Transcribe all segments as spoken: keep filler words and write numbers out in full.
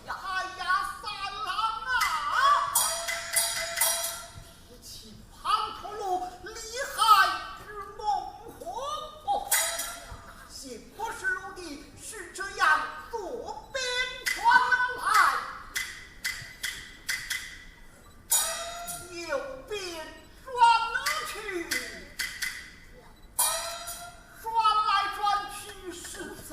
哎呀，三郎啊！提起盘陀螺，厉害如猛虎。哦，那些不识路的，是这样左边转来，右边转去。 转来转去是走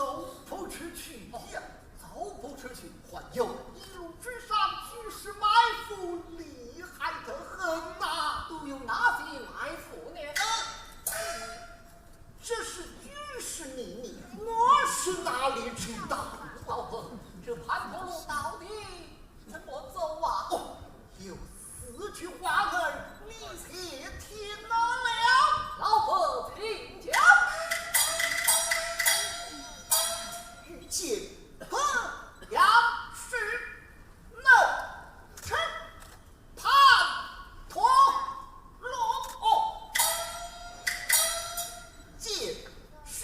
不出去呀。走不出去，还有一路之上俱是埋伏，厉害得很呐。都有哪些埋伏呢？呃，这是军事秘密，我是哪里知道？老伯，这盘陀螺到底 怎么走啊？哦，有四句话儿，你且听了。老伯，请讲。见白杨氏，能吃盘陀螺。哦，见是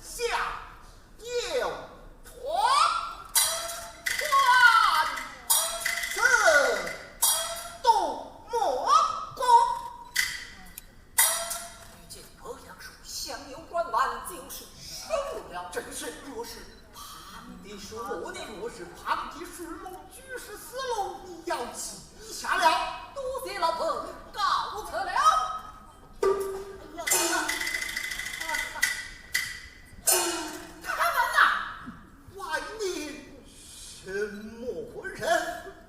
下 有团团子东莫攻。见白杨氏下有团团，就是生路了。正是，若是旁的树木呢？若是旁的树木，俱是死路，你要记下了。多谢老伯，告辞了。 哎呀，他们呐，外面什么人？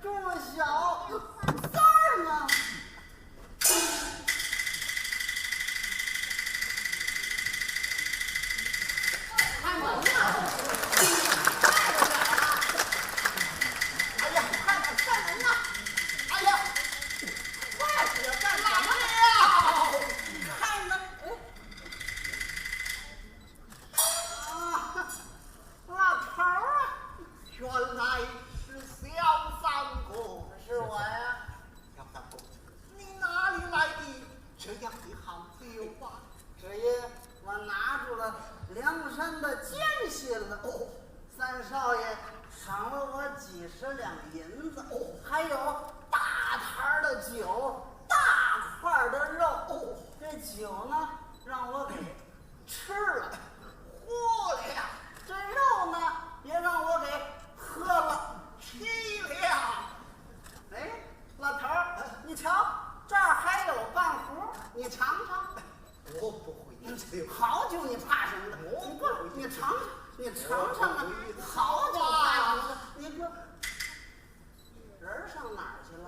这么小，三儿呢？开门呐！哎呀，快点开门呐！哎呀，快点干什么呀？开门！哎， 啊，老头儿啊，原来是小三哥。是我呀。小三哥，你哪里来的这样的好酒啊？只因我拿住了梁山的奸细了。哦，三少爷赏了我几十两银子，哦，还有大坛儿的酒，大块儿的肉。哦，这酒呢，让我给 吃了，喝了呀。这肉呢，也让我给喝了，吃了。哎，老头儿，你瞧，这儿还有半壶，你尝尝。我不会饮酒。好酒你怕什么的？我不会饮酒。你过来，你尝尝，你尝尝啊。我不会饮酒。好酒怕什么的？你过 人儿上哪儿去了？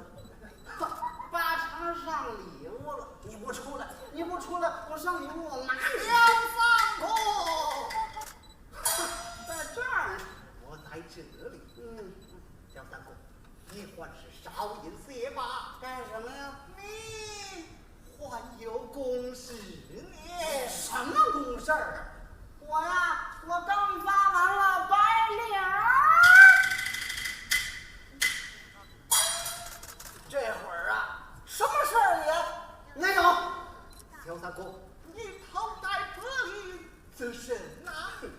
八成上里屋了。你不出来，你不出来，我上里屋我拿你。小三哥，在这儿呢。我在这里。嗯。小三哥，你还是少饮些吧。干什么呀？你 还有公事呢。什么公事儿啊？我呀，我刚发完了白绫儿。这会儿啊，什么事儿也没有。小三哥，你头戴白绫， 这是哪里？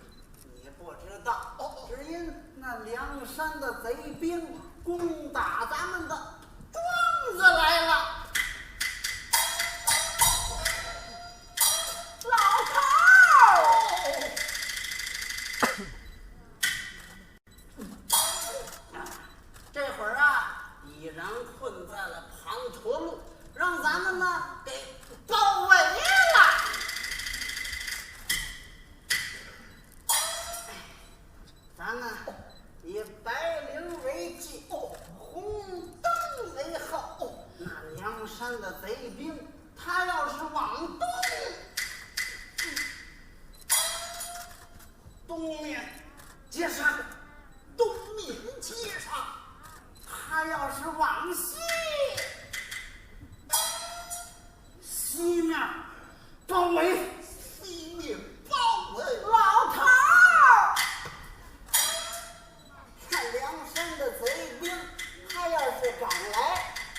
你不知道，哦，哦。只因那梁山的贼兵攻打咱们的庄子来了。老头儿！ 这会儿啊，已然困在了滂沱路，让咱们呢给包围了。咱们以白绫为界，红灯为号。那梁山的贼兵，他要是往东 东面截杀，东面截杀。他要是往西，西面包围，西面包围。老头儿，看梁山的贼兵，他要是敢来，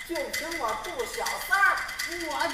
就凭我杜小三儿，我就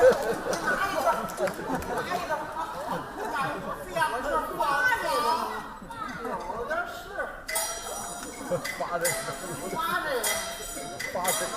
有点事儿。发这个，发这个，发这个。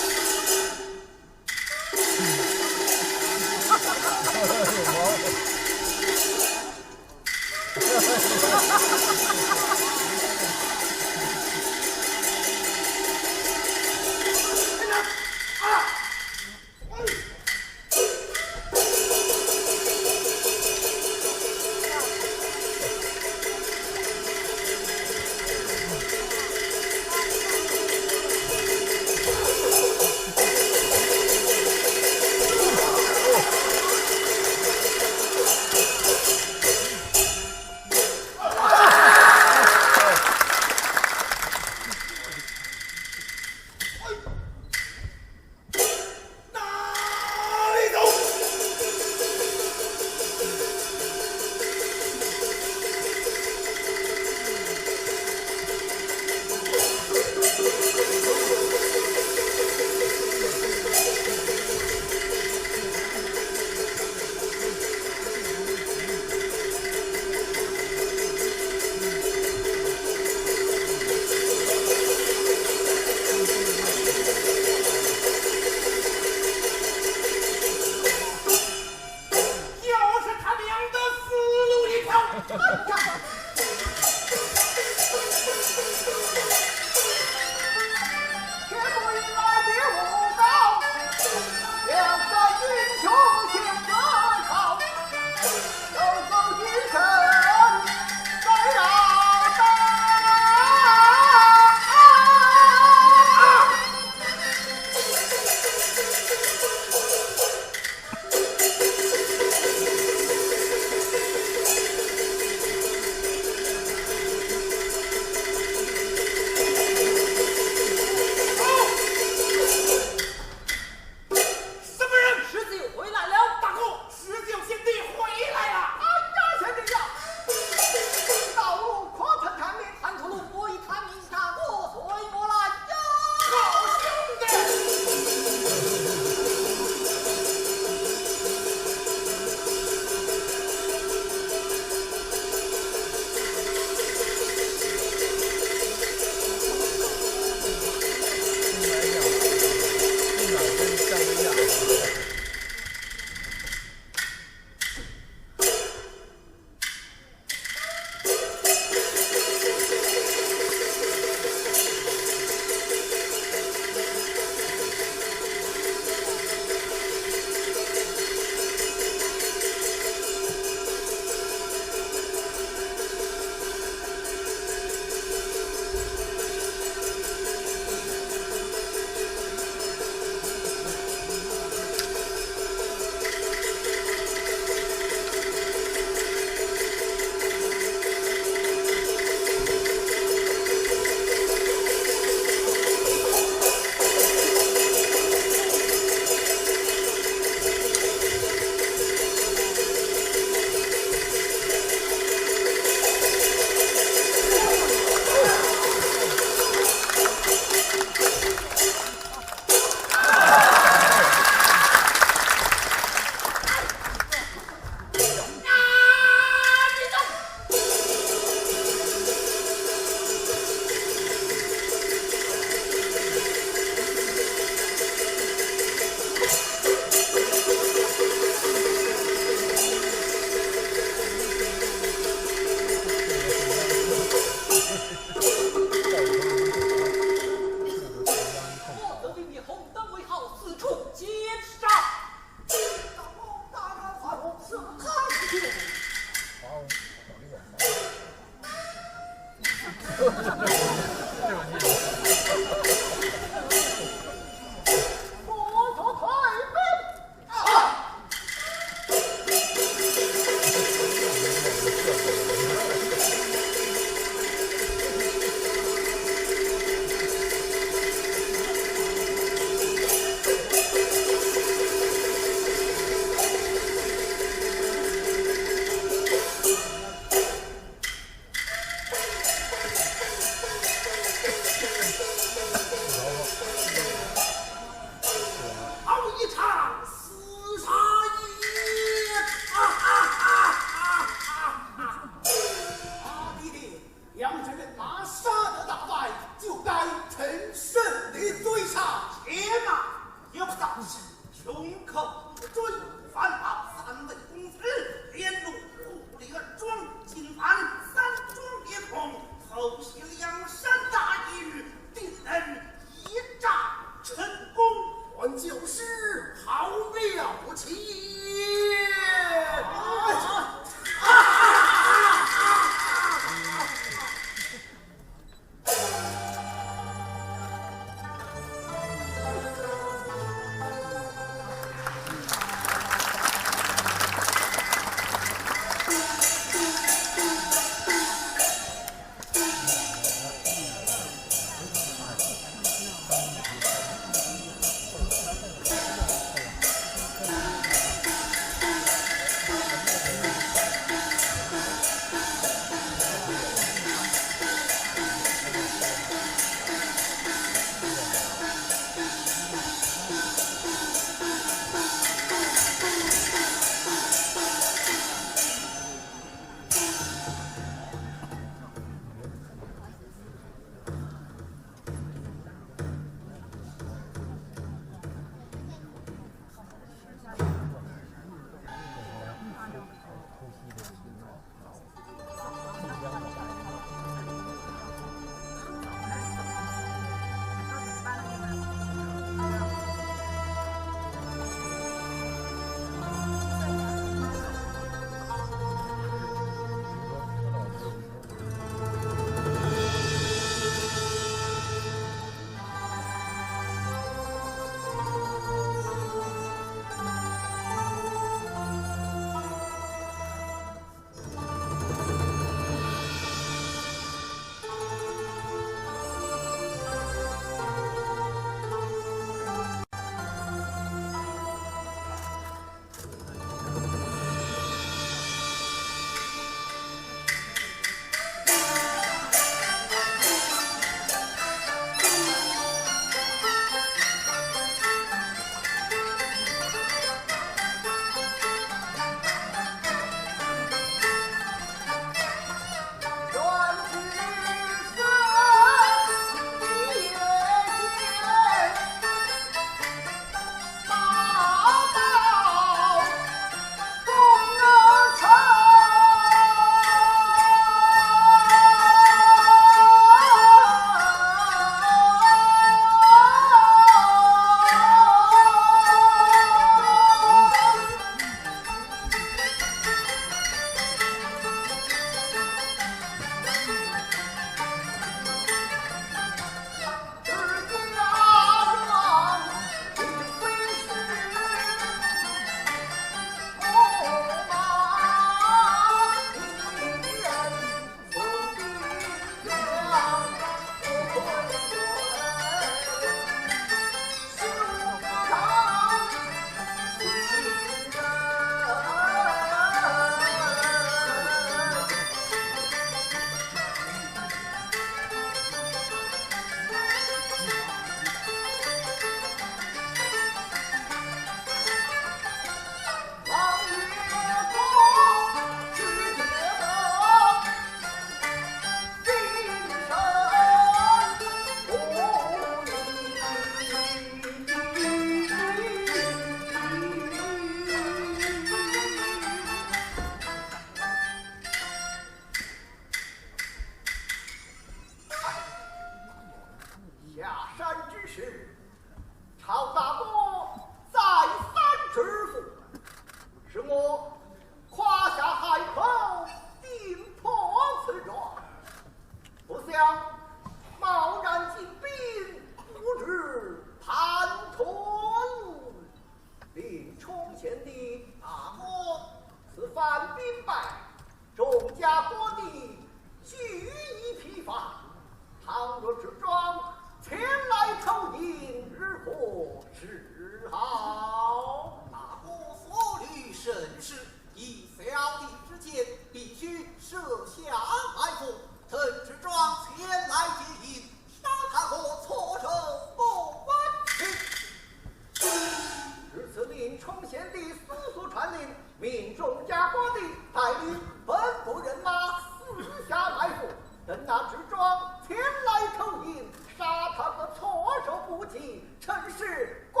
不敬，臣是恭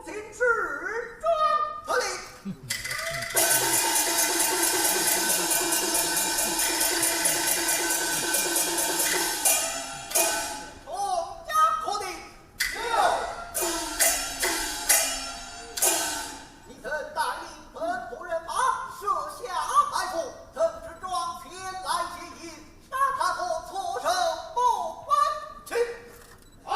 敬之状。得令。童家可定。有。你等带领本部人马设下埋伏，等时装前来接应，杀他个措手不及。去。啊！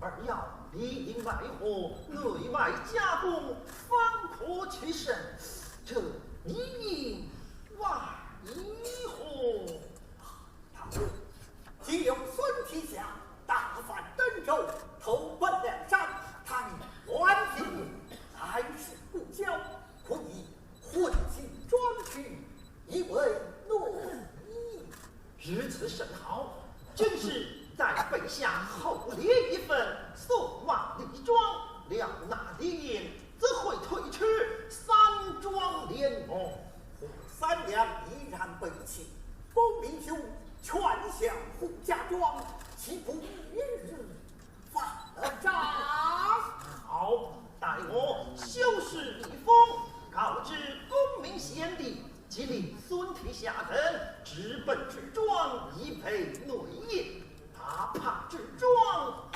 而要里应外合，内外夹攻，方可取胜。这里应外合。大哥，今有孙天霞大犯登州，投奔梁山，他与樊平来势不交，可以混进庄去，以为内应。如此甚好，今日待备下厚礼一份，送往李庄，了那李应，则会退出三庄联盟。三两依然备齐，公明兄劝降扈家庄，岂不与日方长？好，待我修书一封，告知公明贤弟，即令孙天霞等直奔至庄，以备内应，打怕至庄。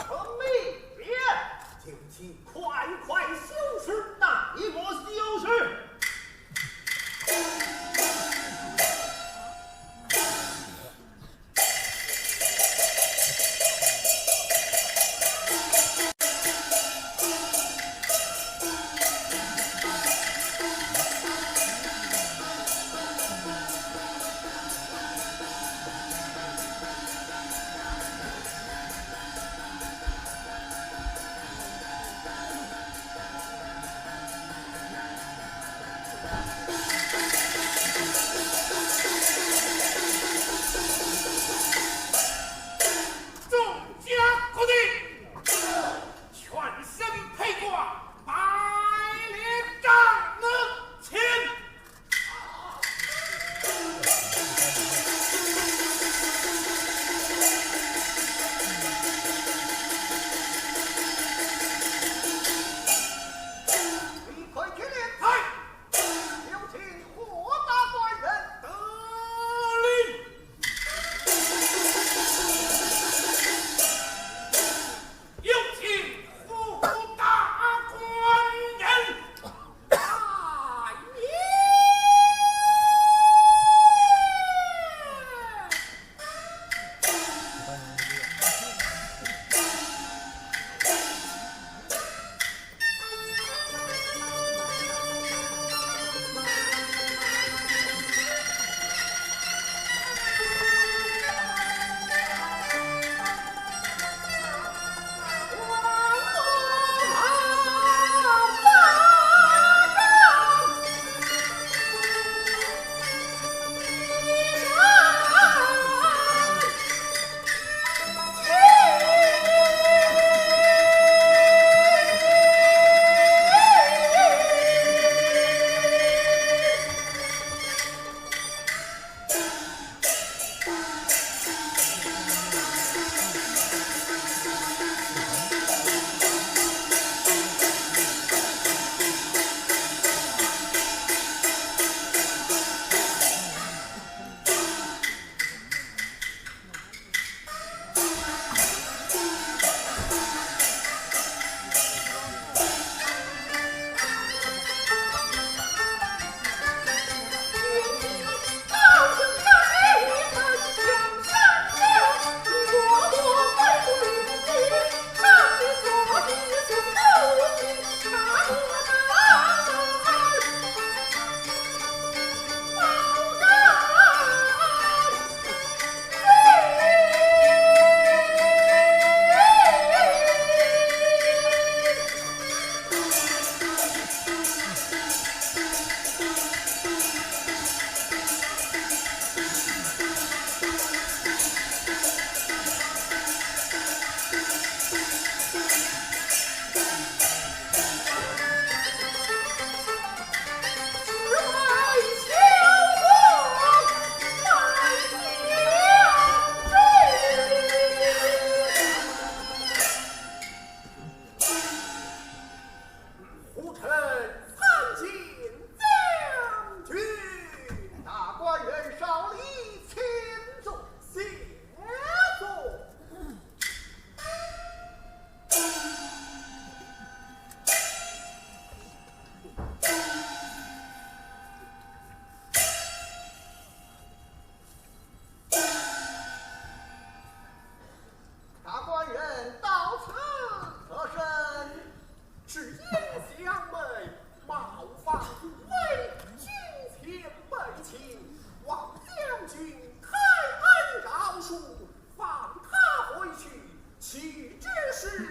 岂知是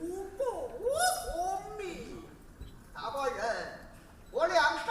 无故从命。大官人，我梁山